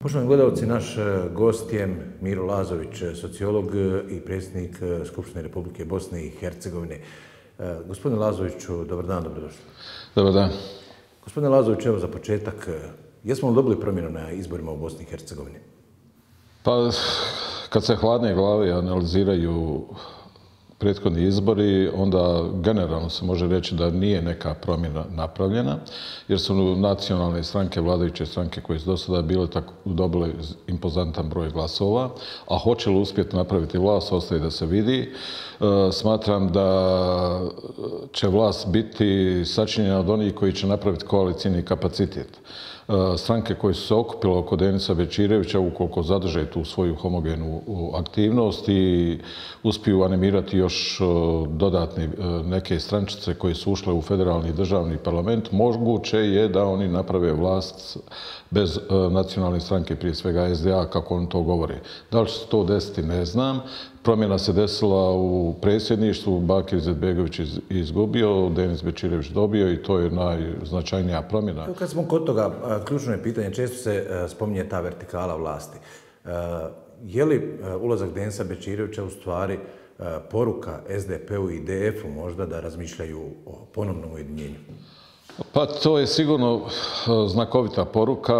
Poštovani gledalci, naš gost je Miro Lazović, sociolog i predsjednik Skupštine Republike Bosne i Hercegovine. Gospodine Lazoviću, dobar dan, dobrodošli. Dobar dan. Gospodine Lazović, evo za početak, jesmo li dobili promjenu na izborima u Bosni i Hercegovini? Pa, kad se hladne glave analiziraju prethodni izbori, onda generalno se može reći da nije neka promjena napravljena, jer su nacionalne stranke, vladajuće stranke koje su do sada bile dobile impozantan broj glasova, a hoće li uspjeti napraviti vlast, ostaje da se vidi. Smatram da će vlast biti sačinjena od onih koji će napraviti koalicijni kapacitet. Stranke koje su se okupile oko Denisa Bećirevića, ukoliko zadrže tu svoju homogenu aktivnost i uspiju animirati još dodatne neke strančice koje su ušle u federalni i državni parlament, moguće je da oni naprave vlast bez nacionalne stranke, prije svega SDA, kako oni to govore. Da li će se to desiti, ne znam. Promjena se desila u predsjedništvu, Bakir Izetbegović izgubio, Denis Bećirević dobio i to je najznačajnija promjena. Evo kad smo kod toga, ključno je pitanje, često se spominje ta vertikala vlasti. Je li ulazak Denisa Bećirevića u stvari poruka SDP-u i DF-u možda da razmišljaju o ponovnom ujedinjenju? Pa to je sigurno znakovita poruka.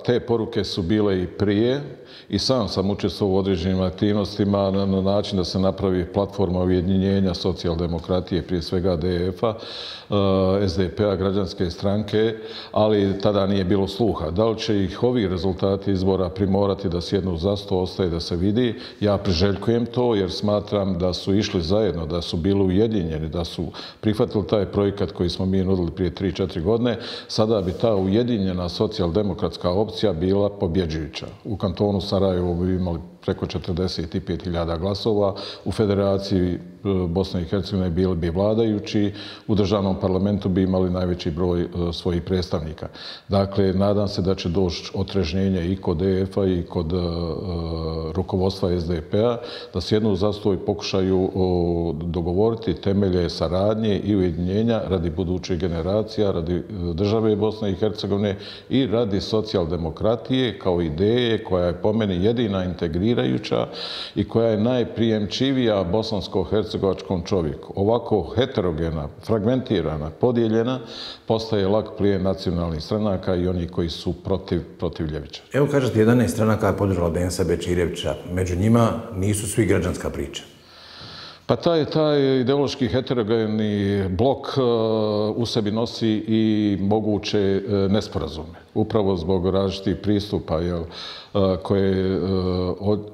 Te poruke su bile i prije i sam sam učestvovao u određenim aktivnostima na način da se napravi platforma ujedinjenja socijaldemokratije, prije svega DF-a, SDP-a, građanske stranke, ali tada nije bilo sluha. Da li će ih ovi rezultati izbora primorati da sjednu za sto, ostaje da se vidi. Ja priželjkujem to jer smatram da su išli zajedno, da su bili ujedinjeni, da su prihvatili taj projekat koji smo mi nudili prije 3-4 godine. Sada bi ta ujedinjena socijaldemokratska opcija bila pobjeđujuća. U kantonu Sarajevo bi imali preko 45.000 glasova, u Federaciji Bosne i Hercegovine bili bi vladajući, u državnom parlamentu bi imali najveći broj svojih predstavnika. Dakle, nadam se da će doći otrežnjenje i kod DF-a i kod rukovodstva SDP-a, da sjednu za sto i pokušaju dogovoriti temelje saradnje i ujedinjenja radi budućih generacija, radi države Bosne i Hercegovine i radi socijaldemokratije kao ideje koja je po meni jedina integrirajuća i koja je najprijemčivija bosansko-hercegovačkom čovjeku. Ovako heterogena, fragmentirana, podijeljena, postaje lak plijen nacionalnih stranaka i oni koji su protiv ljevičara. Evo kažete, 11 stranaka je podržala Denisa Bećirevića. Među njima nisu svi građanska priča. Pa taj ideološki heterogeni blok u sebi nosi i moguće nesporazume. Upravo zbog različitih pristupa koje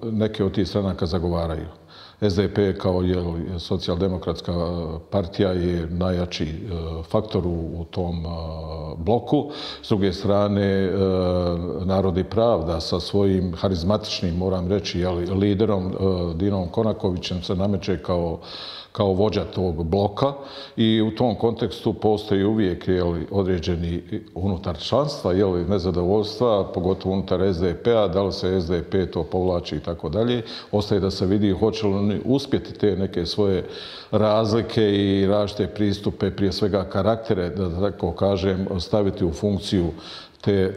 neke od tih stranaka zagovaraju. SDP kao socijaldemokratska partija je najjači faktor u tom bloku. S druge strane, Narod i pravda sa svojim harizmatičnim, moram reći, liderom Dinom Konakovićem se nameće kao vođa tog bloka i u tom kontekstu postoji uvijek određeni unutar članstva, nezadovoljstva, pogotovo unutar SDP-a, da li se SDP to povlači i tako dalje. Ostaje da se vidi hoće li oni uspjeti te neke svoje razlike i različite pristupe, prije svega karaktere, da tako kažem, staviti u funkciju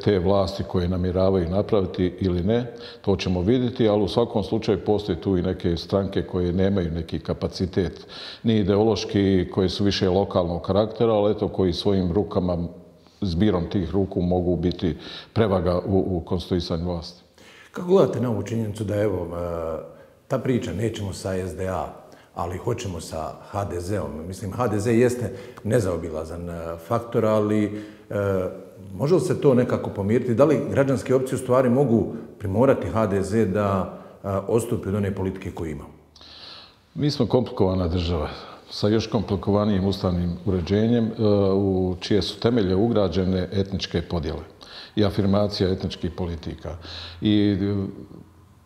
te vlasti koje namjeravaju napraviti ili ne, to ćemo vidjeti, ali u svakom slučaju postoje tu i neke stranke koje nemaju neki kapacitet, ni ideološki, koje su više lokalnog karaktera, ali eto koji svojim rukama, zbirom tih ruku mogu biti prevaga u konstituisanju vlasti. Kako gledate na ovu činjenicu da evo, ta priča nećemo sa SDA, ali hoćemo sa HDZ-om. Mislim, HDZ jeste nezaobilazan faktor, ali može li se to nekako pomiriti? Da li građanske opcije u stvari mogu primorati HDZ da odstupi od one politike koju imamo? Mi smo komplikovana država sa još komplikovanijim ustavnim uređenjem u čije su temelje ugrađene etničke podjele i afirmacija etničkih politika. I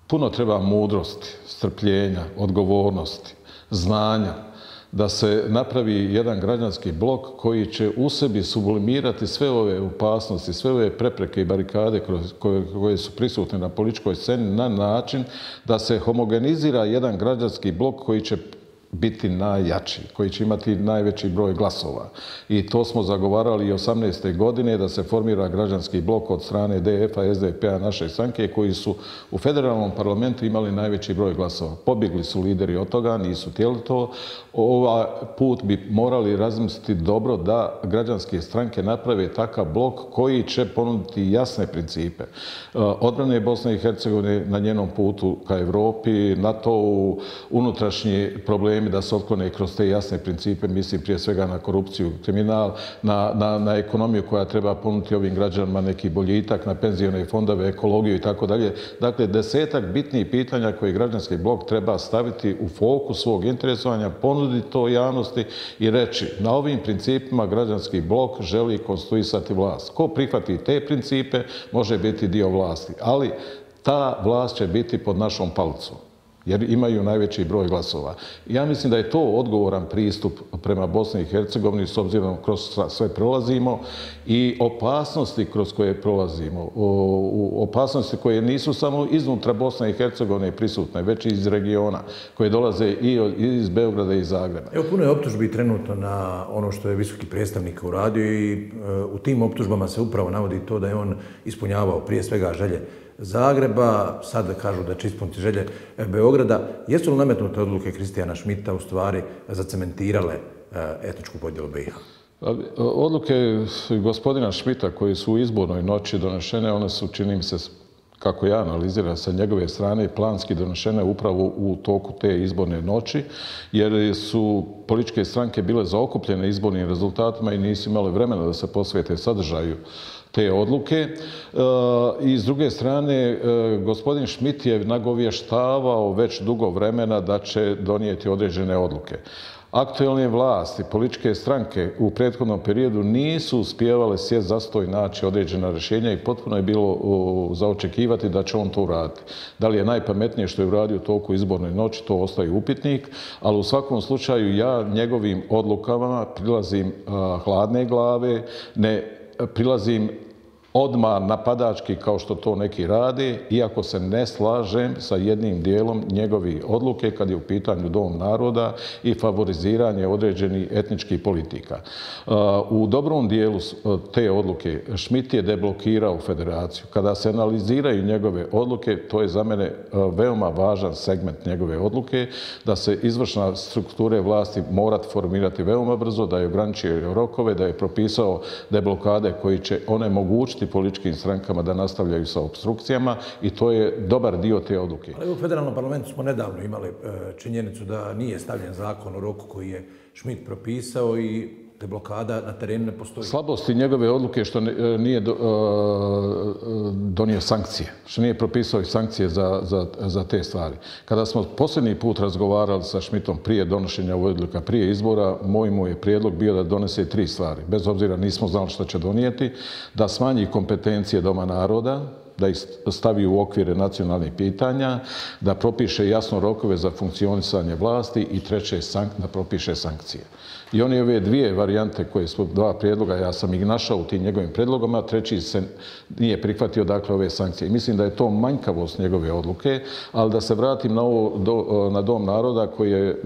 puno treba mudrosti, strpljenja, odgovornosti, znanja, da se napravi jedan građanski blok koji će u sebi sublimirati sve ove opasnosti, sve ove prepreke i barikade koje su prisutne na političkoj sceni na način da se homogenizira jedan građanski blok koji će biti najjači, koji će imati najveći broj glasova. I to smo zagovarali i 18. godine da se formira građanski blok od strane DF-a, SDP-a, naše stranke, koji su u federalnom parlamentu imali najveći broj glasova. Pobjegli su lideri od toga, nisu htjeli to. Ovaj put bi morali razmisliti dobro da građanske stranke naprave takav blok koji će ponuditi jasne principe. Odbrane Bosne i Hercegovine na njenom putu ka Evropi, NATO-u, unutrašnji problemi da se otklone kroz te jasne principe, mislim prije svega na korupciju, kriminal, na ekonomiju koja treba ponuditi ovim građanima neki boljitak, na penzione fondove, ekologiju i tako dalje. Dakle, 10-ak bitnih pitanja koje građanski blok treba staviti u fokus svog interesovanja, ponuditi to javnosti i reći na ovim principima građanski blok želi konstituisati vlast. Ko prihvati te principe može biti dio vlasti, ali ta vlast će biti pod našom palicom, jer imaju najveći broj glasova. Ja mislim da je to odgovoran pristup prema Bosni i Hercegovini, s obzirom kroz sve prolazimo i opasnosti kroz koje prolazimo. Opasnosti koje nisu samo iznutra Bosne i Hercegovine prisutne, već i iz regiona, koje dolaze i iz Beograda i iz Zagreba. Evo, puno je optužbi trenutno na ono što je visoki predstavnik uradio i u tim optužbama se upravo navodi to da je on ispunjavao prije svega želje Zagreba, sad kažu da će ispuniti želje Beograda. Jesu li nametnute odluke Kristijana Šmita u stvari zacementirale etničku podjelu BiH? Odluke gospodina Šmita koje su u izbornoj noći donešene, one su, čini mi se, kako ja analiziram sa njegove strane, planski donešene upravo u toku te izborne noći, jer su političke stranke bile zaokupljene izbornim rezultatima i nisu imale vremena da se posvete sadržaju te odluke. I s druge strane, gospodin Šmit je nagovještavao već dugo vremena da će donijeti određene odluke. Aktuelne vlasti, političke stranke u prethodnom periodu nisu uspijevale sjest za sto i naći određena rješenja i potpuno je bilo za očekivati da će on to uraditi. Da li je najpametnije što je uradio toliko izborne noći, to ostaje upitnik, ali u svakom slučaju ja njegovim odlukama prilazim hladne glave, ne prilazim odmah napadački kao što to neki rade, iako se ne slažem sa jednim dijelom njegovih odluke kad je u pitanju Dom naroda i favoriziranje određenih etničkih politika. U dobrom dijelu te odluke Šmit je deblokirao federaciju. Kada se analiziraju njegove odluke, to je za mene veoma važan segment njegove odluke, da se izvršna strukture vlasti morat formirati veoma brzo, da je ograničio rokove, da je propisao deblokade koji će onemogućiti političkim strankama da nastavljaju sa obstrukcijama i to je dobar dio te odluke. Ali u federalnom parlamentu smo nedavno imali činjenicu da nije stavljen zakon u roku koji je Šmit propisao i te blokada na terenu ne postoji. Slabosti njegove odluke što nije donio sankcije, što nije propisao i sankcije za te stvari. Kada smo posljednji put razgovarali sa Šmitom prije donošenja ove odluka, prije izbora, moj je prijedlog bio da donese 3 stvari. Bez obzira nismo znali što će donijeti, da smanji kompetencije Doma naroda, da ih stavi u okvire nacionalnih pitanja, da propiše jasno rokove za funkcionisanje vlasti i treće, da propiše sankcije. I on je ove dvije varijante koje su 2 prijedloga, ja sam ih našao u tim njegovim prijedlogama, treći se nije prihvatio, dakle, ove sankcije. Mislim da je to manjkavost njegove odluke, ali da se vratim na Dom naroda koji je,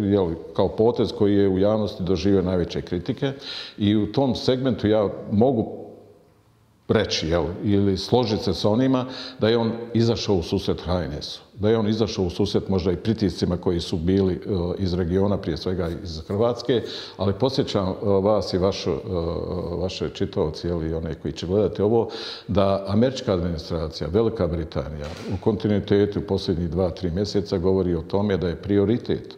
kao potez koji je u javnosti doživio najveće kritike i u tom segmentu ja mogu reći ili složiti se sa onima da je on izašao u susret HNS-u, da je on izašao u susret možda i pritiscima koji su bili iz regiona, prije svega iz Hrvatske, ali podsjećam vas i vaše čitaoci i one koji će gledati ovo, da američka administracija, Velika Britanija u kontinuitetu posljednjih 2-3 mjeseca govori o tome da je prioritet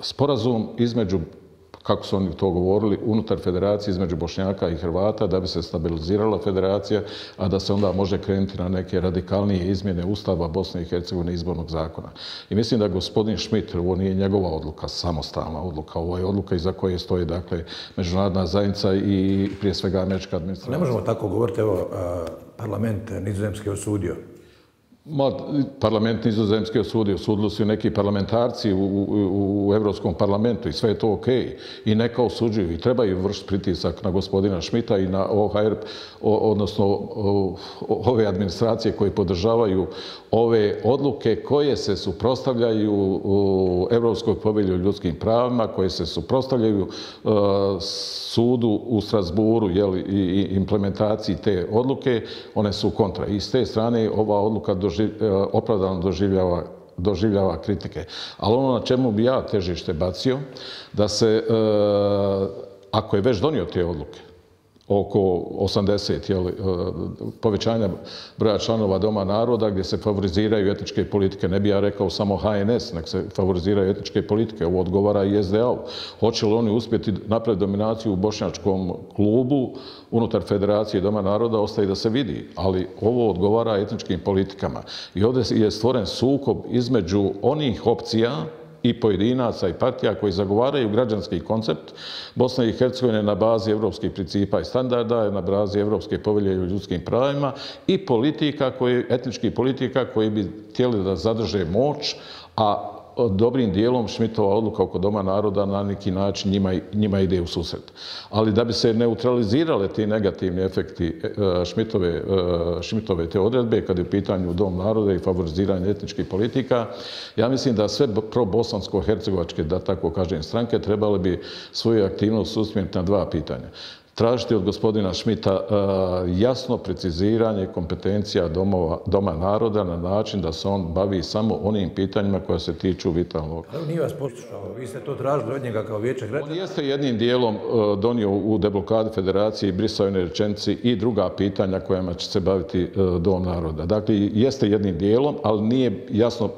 sporazum između, kako su oni to govorili, unutar federacije između Bošnjaka i Hrvata da bi se stabilizirala federacija, a da se onda može krenuti na neke radikalnije izmjene Ustava Bosne i Hercegovine izbornog zakona. I mislim da gospodin Šmit, ovo nije njegova odluka, samostalna odluka, ovo je odluka iza koje stoji, dakle, međunarodna zajednica i prije svega američka administracija. Ne možemo tako govoriti, evo, parlament Nizozemske osudio Parlament Nizozemske osudili su i neki parlamentarci u Evropskom parlamentu i sve je to okej. I neka osuđuju i trebaju vršiti pritisak na gospodina Schmidta i na OHR, odnosno ove administracije koje podržavaju ove odluke koje se suprotstavljaju u Evropskoj povelji o ljudskim pravima, koje se suprotstavljaju sudu u Strasburu i implementaciji te odluke, one su kontra. I s te strane ova odluka opravdano doživljava kritike. Ali ono na čemu bi ja težište bacio, da se, ako je već donio te odluke, oko 80 povećanja broja članova Doma naroda gdje se favoriziraju etičke politike. Ne bi ja rekao samo HNS, nek se favoriziraju etičke politike. Ovo odgovara i SDA-u. Hoće li oni uspjeti napraviti dominaciju u bošnjačkom klubu unutar Federacije Doma naroda, ostaje da se vidi. Ali ovo odgovara etničkim politikama. I ovdje je stvoren sukob između onih opcija i pojedinaca i partija koji zagovaraju građanski koncept Bosne i Hercegovine na bazi evropskih principa i standarda, na bazi Evropske povelje o ljudskim pravima i etničkih politika koji bi htjeli da zadrže moć, a dobrim dijelom Schmittova odluka oko Doma naroda na neki način njima ide u susret. Ali da bi se neutralizirale ti negativni efekti Schmittove te odredbe, kad je u pitanju Dom naroda i favoriziranje etničkih politika, ja mislim da sve probosansko-hercegovačke, da tako kažem, stranke trebale bi svoju aktivnost usmjeriti na dva pitanja. Tražiti od gospodina Schmidta jasno preciziranje kompetencija Doma naroda na način da se on bavi samo onim pitanjima koja se tiču vitalnog. Ali nije vas poslušao, vi ste to tražili od njega kao vijeće građana. On jeste jednim dijelom donio u deblokadi Federacije i brisao je rečenici i druga pitanja kojima će se baviti Dom naroda. Dakle, jeste jednim dijelom, ali nije jasno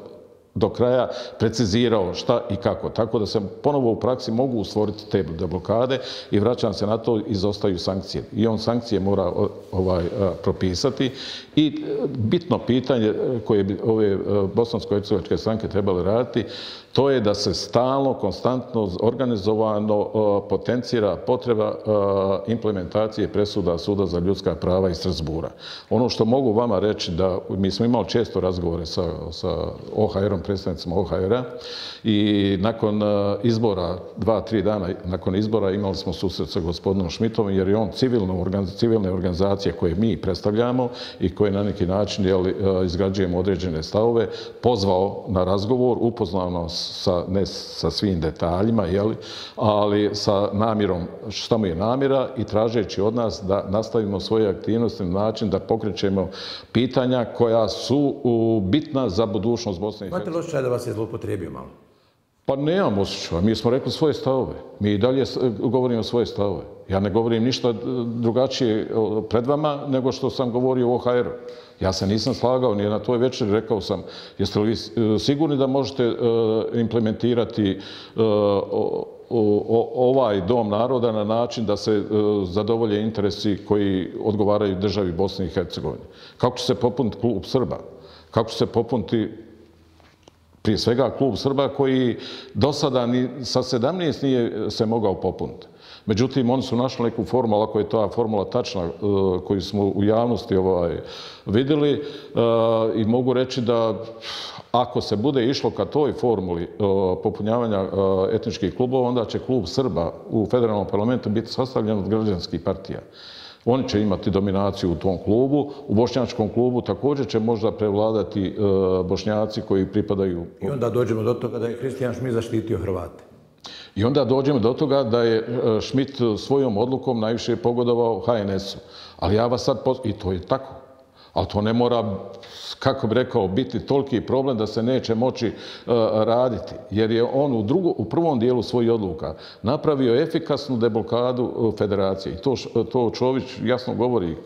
do kraja precizirao šta i kako. Tako da se ponovo u praksi mogu stvoriti te deblokade i vraćam se na to, izostaju sankcije. I on sankcije mora propisati. I bitno pitanje koje bi ove bosansko-hercegovačke stranke trebale raditi, to je da se stalno, konstantno, organizovano potencira potreba implementacije presuda Suda za ljudska prava iz Strasbura. Ono što mogu vama reći, da mi smo imali često razgovore sa OHR-om, predstavnicima OHR-a, i nakon izbora, 2-3 dana nakon izbora, imali smo susret sa gospodinom Schmidtom, jer je on civilne organizacije koje mi predstavljamo i koje na neki način izgrađujemo određene stavove, pozvao na razgovor, upoznao nas ne sa svim detaljima, ali sa namjerom šta mu je namjera i tražeći od nas da nastavimo svoje aktivnosti na način da pokrećemo pitanja koja su bitna za budućnost Bosne i Hercegovine. Imate li osjećaj da vas je zloupotrijebio malo? Pa nemam osjećaja. Mi smo rekli svoje stavove. Mi i dalje govorimo svoje stavove. Ja ne govorim ništa drugačije pred vama nego što sam govorio o OHR-u. Ja se nisam slagao ni na toj večeri, rekao sam, jeste li vi sigurni da možete implementirati ovaj Dom naroda na način da se zadovolje interesi koji odgovaraju državi Bosne i Hercegovine? Kako će se popuniti klub Srba? Kako će se popuniti prije svega klub Srba koji do sada ni sa 17 nije se mogao popuniti? Međutim, oni su našli neku formulu, ako je ta formula tačna, koju smo u javnosti vidjeli, i mogu reći da ako se bude išlo ka toj formuli popunjavanja etničkih klubova, onda će klub Srba u federalnom parlamentu biti sastavljen od građanskih partija. Oni će imati dominaciju u tom klubu. U bošnjačkom klubu također će možda prevladati Bošnjaci koji pripadaju... I onda dođemo do toga da je Hristijan Schmidt zaštitio Hrvate. I onda dođemo do toga da je Schmidt svojom odlukom najviše pogodovao HNS-u. Ali ja vas sad... I to je tako. Ali to ne mora, kako bi rekao, biti toliki problem da se neće moći raditi. Jer je on u prvom dijelu svojih odluka napravio efikasnu deblokadu Federacije. I to Čović jasno govori,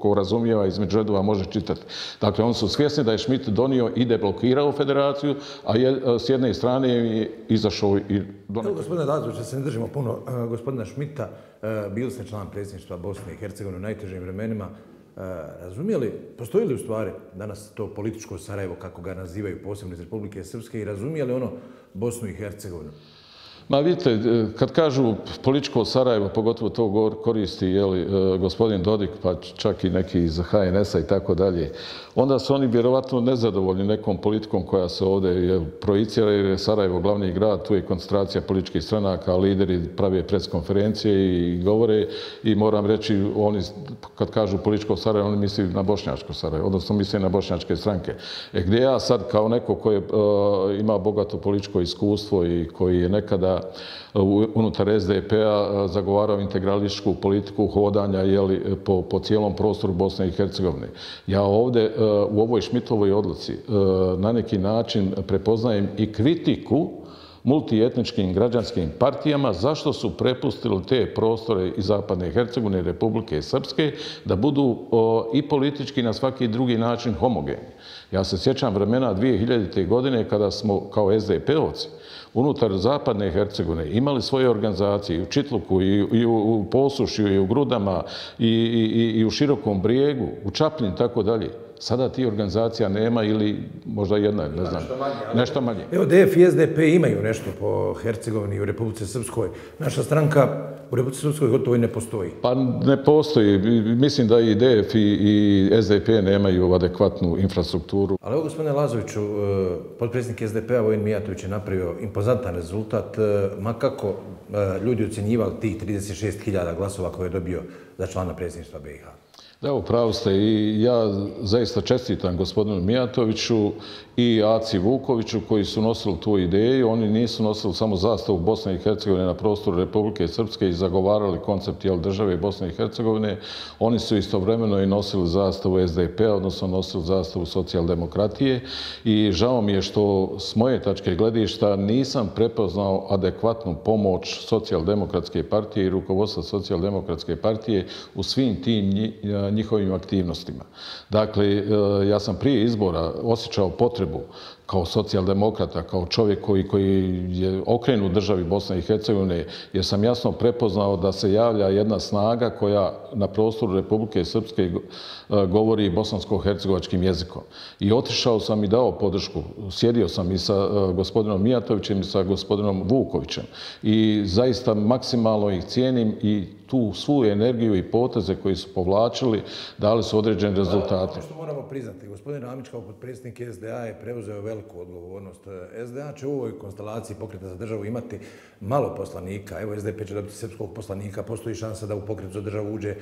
ko razumijeva između redova može čitati. Dakle, oni su svjesni da je Schmidt donio i deblokirao Federaciju, a s jedne strane je izašao i donio. Gospodine Lazović, se ne držimo puno gospodina Schmidta, bili ste član predsjedništva Bosne i Hercegovine u najtežim vremenima. Razumijeli, postoji li u stvari danas to političko Sarajevo, kako ga nazivaju posebno iz Republike Srpske, i razumijeli ono Bosnu i Hercegovinu? Ma vidite, kad kažu političko Sarajevo, pogotovo to koristi gospodin Dodik, pa čak i neki iz HNS-a i tako dalje, onda su oni vjerovatno nezadovoljni nekom politikom koja se ovdje projicira, jer je Sarajevo glavni grad, tu je koncentracija političkih stranaka, lideri prave preskonferencije i govore, i moram reći, oni kad kažu političko Sarajevo, oni misle na bošnjačko Sarajevo, odnosno misle na bošnjačke stranke. Gdje ja sad kao neko koji ima bogato političko iskustvo i koji je nekada unutar SDP-a zagovarao integralističku politiku hodanja po cijelom prostoru Bosne i Hercegovine. Ja ovdje u ovoj Šmitlovoj odluci na neki način prepoznajem i kritiku multietničkim građanskim partijama zašto su prepustili te prostore iz Zapadne Hercegovine i Republike Srpske da budu i politički na svaki drugi način homogeni. Ja se sjećam vremena 2000. godine kada smo kao SDP-ovci unutar Zapadne Hercegovine imali svoje organizacije i u Čitluku, i u Posušju, i u Grudama, i u Širokom Brijegu, u Čapljini i tako dalje. Sada ti organizacija nema ili možda jedna, ne znam, nešto manje. Evo, DF i SDP imaju nešto po Hercegovini i u Republici Srpskoj. Naša stranka u Republici Srpskoj gotovo i ne postoji. Pa ne postoji. Mislim da i DF i SDP nemaju adekvatnu infrastrukturu. Ali evo, gospodine Lazoviću, potpredsjednik SDP-a Vojin Mijatović je napravio impozantan rezultat, ma kako ljudi ocjenjivali tih 36.000 glasova koje je dobio za člana predsjedništva BiH. Da, upravo ste, i ja zaista čestitam gospodinu Mijatoviću i Aci Vukoviću koji su nosili tu ideju. Oni nisu nosili samo zastavu Bosne i Hercegovine na prostoru Republike Srpske i zagovarali koncept države Bosne i Hercegovine. Oni su istovremeno i nosili zastavu SDP-a, odnosno nosili zastavu socijaldemokratije, i žao mi je što s moje tačke gledišta nisam prepoznao adekvatnu pomoć socijaldemokratske partije i rukovodstva socijaldemokratske partije u svim tim njihovim aktivnostima. Dakle, ja sam prije izbora osjećao potrebu kao socijaldemokrata, kao čovjek koji je okrenut državi Bosne i Hercegovine, jer sam jasno prepoznao da se javlja jedna snaga koja na prostoru Republike Srpske govori bosansko-hercegovačkim jezikom. I otišao sam i dao podršku. Sjedio sam i sa gospodinom Mijatovićem i sa gospodinom Vukovićem. I zaista maksimalno ih cijenim i tu svu energiju i poteze koji su povlačili dali su određene rezultate. Ono što moramo priznati, gospodin Ramić kao potpredsjednik SDA je preuzeo veliku odgovornost. SDA će u ovoj konstelaciji Pokreta za državu imati malo poslanika. Evo, SDP će dobiti srpskog poslanika, postoji šansa da u Pokret za državu uđe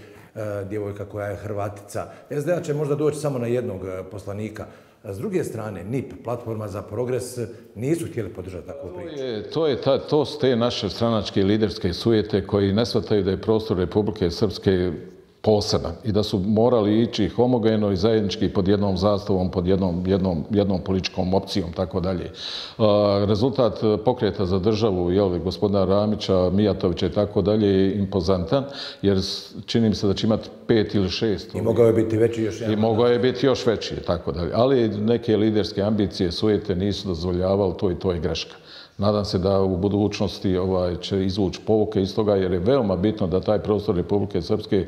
djevojka koja je Hrvatica. SDA će možda doći samo na jednog poslanika. S druge strane, NIP, Platforma za progres, nisu htjeli podržati takvu priču. To su te naše stranačke liderske sujete koji ne shvataju da je prostor Republike Srpske poseban i da su morali ići homogeno i zajednički pod jednom zastavom, pod jednom političkom opcijom, tako dalje. Rezultat Pokreta za državu, gospodina Ramića, Mijatovića i tako dalje je impozantan, jer čini mi se da će imati 5 ili 6. I mogao je biti veći još jedan. I mogao je biti još veći, tako dalje. Ali neke liderske ambicije, sujete nisu dozvoljavali, to je greška. Nadam se da u budućnosti će izvući pouke iz toga, jer je veoma bitno da taj prostor Republike Srpske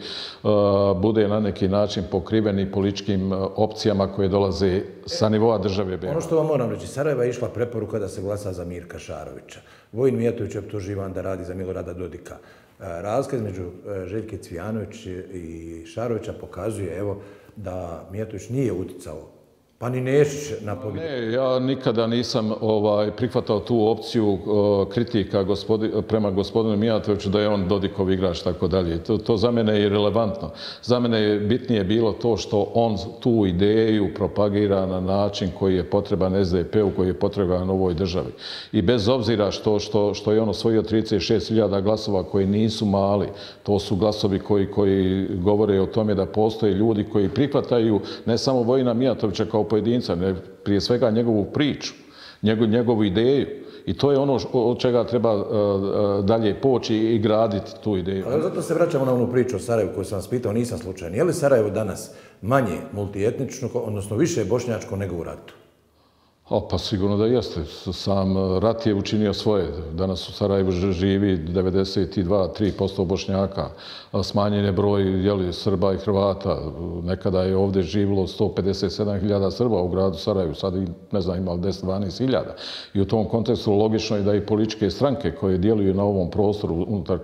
bude na neki način pokriven i političkim opcijama koje dolaze sa nivoa države BiH. Ono što vam moram reći, Sarajeva je išla preporuka da se glasa za Mirka Šarovića. Vojin Mijatović je optuživan da radi za Milorada Dodika. Razlika između Željke Cvijanović i Šarovića pokazuje, evo, da Mijatović nije uticao, pa ni Nešić na pobjedu. Ne, ja nikada nisam prihvatao tu opciju kritika prema gospodinu Mijatoviću da je on Dodikov igrač, tako dalje. To za mene je irelevantno. Za mene je bitnije bilo to što on tu ideju propagira na način koji je potreban SDP-u, koji je potreban ovoj državi. I bez obzira što je on osvojio 36.000 glasova koji nisu mali, to su glasovi koji govore o tome da postoje ljudi koji prihvataju ne samo Vojina Mijatovića kao pojedinca, ne prije svega njegovu priču, njegovu ideju. I to je ono od čega treba dalje poći i graditi tu ideju. Ali zato se vraćamo na onu priču o Sarajevu koju sam vas pitao, nisam slučajan. Je li Sarajevo danas manje multietnično, odnosno više bošnjačko nego u ratu? Pa sigurno da jeste. Sam rat je učinio svoje. Danas u Sarajevu živi 92-3% Bošnjaka. Smanjen je broj Srba i Hrvata. Nekada je ovdje živilo 157.000 Srba u gradu Sarajevu. Sad ne znam, ima 10-12.000. I u tom kontekstu logično je da i političke stranke koje djeluju na ovom prostoru unutar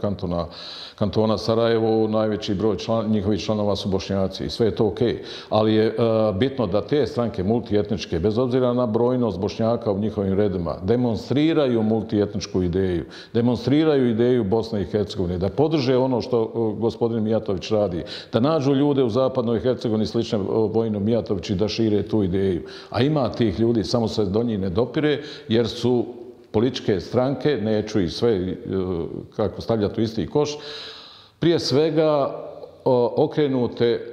kantona Sarajevo, najveći broj njihovih članova su Bošnjaci. I sve je to okej. Ali je bitno da te stranke multietničke, bez obzira na brojnost Bošnjaka u njihovim redima, demonstriraju multietničku ideju, demonstriraju ideju Bosne i Hercegovine, da podrže ono što gospodin Mijatović radi, da nađu ljude u zapadnoj Hercegovini slične Vojinu Mijatoviću i da šire tu ideju. A ima tih ljudi, samo se do njih ne dopire, jer su političke stranke, neću i sve kako stavljati u isti koš, prije svega okrenute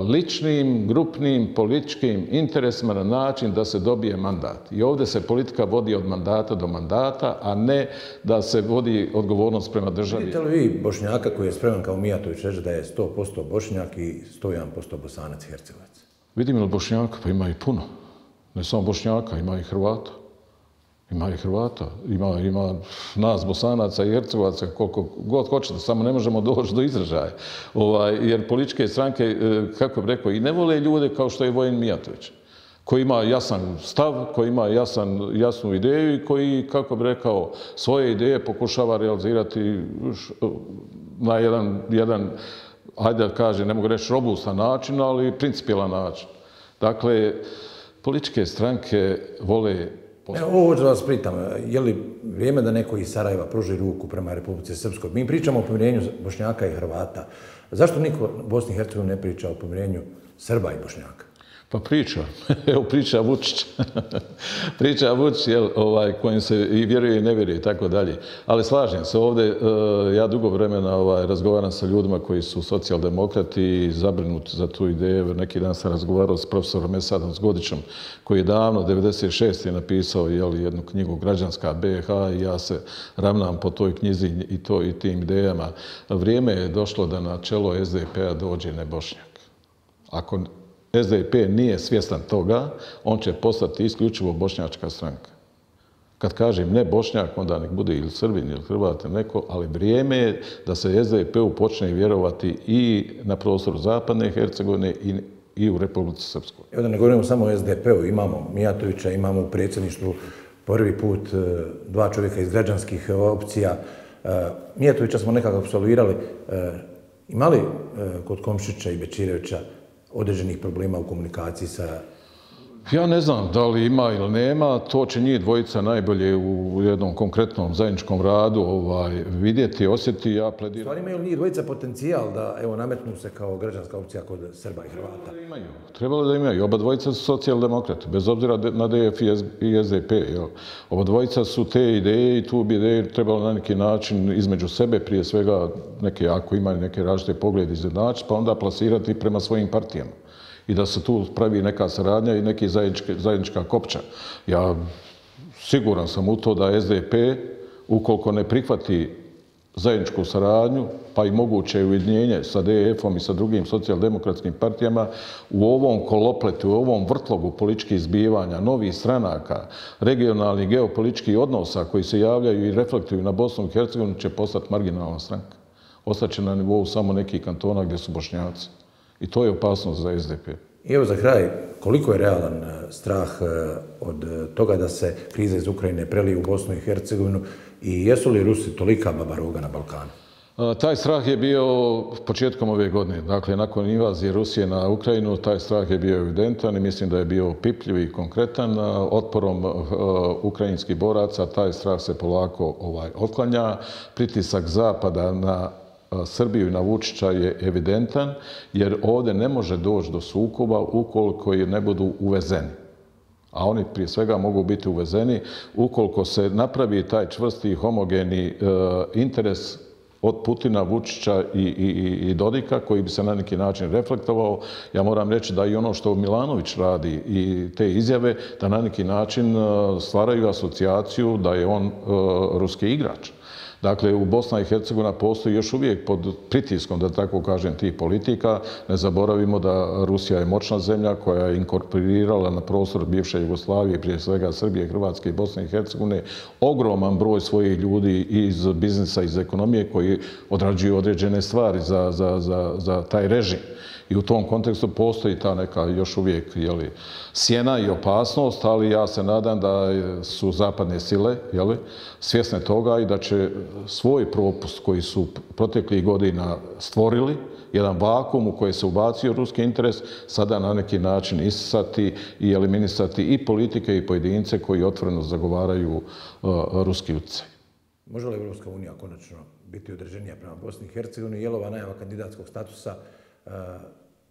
ličnim, grupnim, političkim interesima na način da se dobije mandat. I ovdje se politika vodi od mandata do mandata, a ne da se vodi odgovornost prema državi. Vidite li vi Bošnjaka koji je spreman kao Mijatović reći da je 100% Bošnjak i 101% Bosanac i Hercegovac? Vidim li Bošnjaka? Pa ima i puno. Ne samo Bošnjaka, ima i Hrvata. Ima i Hrvata, ima nas Bosanaca i Hercegovaca koliko god hoćete, samo ne možemo doći do izražaja. Jer političke stranke, kako bih rekao, i ne vole ljude kao što je Vojin Mijatović, koji ima jasan stav, koji ima jasnu ideju i koji, kako bih rekao, svoje ideje pokušava realizirati na jedan, hajde da kažem, ne mogu reći robustan način, ali principijelan način. Dakle, političke stranke vole... Ovo ću vas pitam, je li vrijeme da neko iz Sarajeva pruži ruku prema Republici Srpskoj? Mi pričamo o pomirenju Bošnjaka i Hrvata. Zašto niko u Bosni i Hercegovini ne priča o pomirenju Srba i Bošnjaka? Pa priča. Evo priča Vučić. Priča Vučić, kojim se i vjeruje i ne vjeruje i tako dalje. Ali slažem se ovdje, ja dugo vremena razgovaram sa ljudima koji su socijaldemokrati i zabrinuti za tu ideju. Neki dan sam razgovarao s profesorom Esadom Zgodićem, koji je davno, 1996. napisao jednu knjigu Građanska BiH i ja se ravnam po toj knjizi i tim idejama. Vrijeme je došlo da na čelo SDP-a dođe ne Bošnjak. Ako SDP nije svjestan toga, on će postati isključivo bošnjačka stranka. Kad kažem ne Bošnjak, onda nek bude ili Srbin ili Hrvat ili neko, ali vrijeme je da se SDP-u počne vjerovati i na prostoru zapadne Hercegovine i u Republici Srpskoj. Evo da ne govorimo samo o SDP-u, imamo Mijatovića, imamo u predsjedništvu prvi put dva čovjeka iz građanskih opcija. Mijatovića smo nekako apsolvirali. Ima li kod Komšića i Bečirevića određenih problema u komunikaciji sa... Ja ne znam da li ima ili nema, to će njih dvojica najbolje u jednom konkretnom zajedničkom radu vidjeti, osjetiti. Ja plediram... Stvari imaju li njih dvojica potencijal da nametnu se kao građanska opcija kod Srba i Hrvata? Trebalo da imaju. Oba dvojica su socijaldemokrati, bez obzira na DF i SDP. Oba dvojica su te ideje i tu bi ideje trebalo na neki način između sebe, prije svega neke, ako imaju neke različite poglede izjednačiti, pa onda plasirati prema svojim partijama. I da se tu pravi neka saradnja i neki zajednička kopča. Ja siguran sam u to da SDP, ukoliko ne prihvati zajedničku saradnju, pa i moguće ujedinjenje sa DF-om i sa drugim socijaldemokratskim partijama, u ovom kolopletu, u ovom vrtlogu političkih zbivanja, novih stranaka, regionalnih geopolitičkih odnosa koji se javljaju i reflektuju na Bosnu i Hercegovinu, će postati marginalna stranka. Ostaće na nivou samo nekih kantona gdje su Bošnjaci. I to je opasnost za SDP. I evo za kraj, koliko je realan strah od toga da se kriza iz Ukrajine prelije u Bosnu i Hercegovinu i jesu li Rusi tolika babaroga na Balkanu? Taj strah je bio početkom ove godine. Dakle, nakon invazije Rusije na Ukrajinu, taj strah je bio evidentan i mislim da je bio pipljiv i konkretan. Otporom ukrajinskih boraca taj strah se polako otklanja. Pritisak Zapada na Srbiju i na Vučića je evidentan, jer ovdje ne može doći do sukoba ukoliko ne budu uvezeni. A oni prije svega mogu biti uvezeni ukoliko se napravi taj čvrsti i homogeni interes od Putina, Vučića i Dodika, koji bi se na neki način reflektovao. Ja moram reći da i ono što Milanović radi i te izjave, da na neki način stvaraju asocijaciju da je on ruski igrač. Dakle, u Bosna i Hercegovina postoji još uvijek pod pritiskom, da tako kažem, tih politika. Ne zaboravimo da Rusija je moćna zemlja koja je inkorporirala na prostor bivše Jugoslavije, prije svega Srbije, Hrvatske i Bosne i Hercegovine, ogroman broj svojih ljudi iz biznisa, iz ekonomije koji odrađuju određene stvari za taj režim. I u tom kontekstu postoji ta neka još uvijek sjena i opasnost, ali ja se nadam da su zapadne sile svjesne toga i da će svoj propust koji su proteklih godina stvorili, jedan vakuum u koji se ubacio ruski interes, sada na neki način isisati i eliminisati i politike i pojedince koji otvoreno zagovaraju ruski utjecaj. Može li Evropska unija konačno biti određenija prema Bosni i Hercegovini? Je li ova najava kandidatskog statusa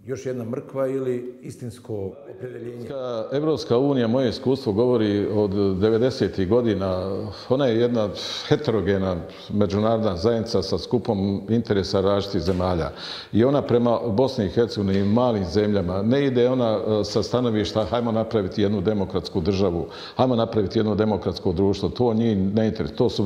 još jedna mrkva ili istinsko opredjeljenje? Evropska unija, moje iskustvo govori od 90. godina, ona je jedna heterogena međunarodna zajednica sa skupom interesa različitih zemalja. I ona prema Bosni i Hercegovini i malim zemljama ne ide ona sa stanovišta hajmo napraviti jednu demokratsku državu, hajmo napraviti jedno demokratsko društvo. To njih ne interesuje. To su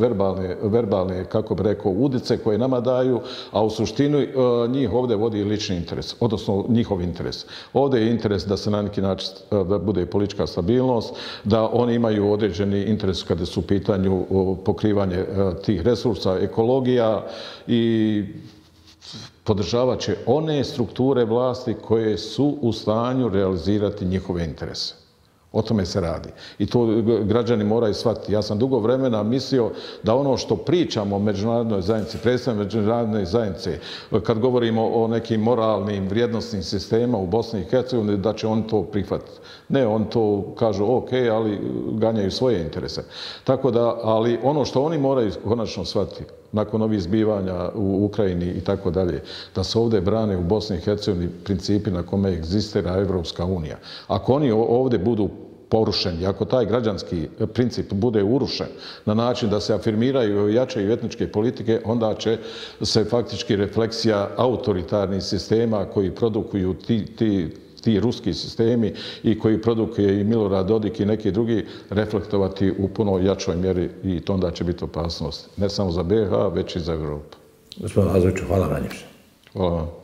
verbalne, kako bi rekao, udice koje nama daju, a u suštini njih ovdje vodi lični interes, odnosno njihov interes. Ovdje je interes da se na neki način da bude politička stabilnost, da oni imaju određeni interes kada su u pitanju pokrivanje tih resursa, ekologija i podržavat će one strukture vlasti koje su u stanju realizirati njihove interese. O tome se radi. I to građani moraju shvatiti. Ja sam dugo vremena mislio da ono što pričamo o međunarodnoj zajednici, predstavljamo međunarodne zajednice, kad govorimo o nekim moralnim, vrijednosnim sistemima u Bosni i Hercegovini, da će oni to prihvatiti. Ne, oni to kažu ok, ali ganjaju svoje interese. Tako da, ali ono što oni moraju konačno shvatiti, nakon ovih zbivanja u Ukrajini i tako dalje, da se ovdje brane u Bosni i Hercegovini principi na kome egzistira Evropska unija. Ako oni ovdje budu porušeni, ako taj građanski princip bude urušen na način da se afirmiraju i jačaju etničke politike, onda će se faktički refleksija autoritarnih sistema koji produkuju ti ruski sistemi i koji produkuje i Milorad Dodik i neki drugi reflektovati u puno jačoj mjeri i to onda će biti opasnost. Ne samo za BiH, već i za Europu. Gospodin Lazoviću, hvala najljepše. Hvala vam.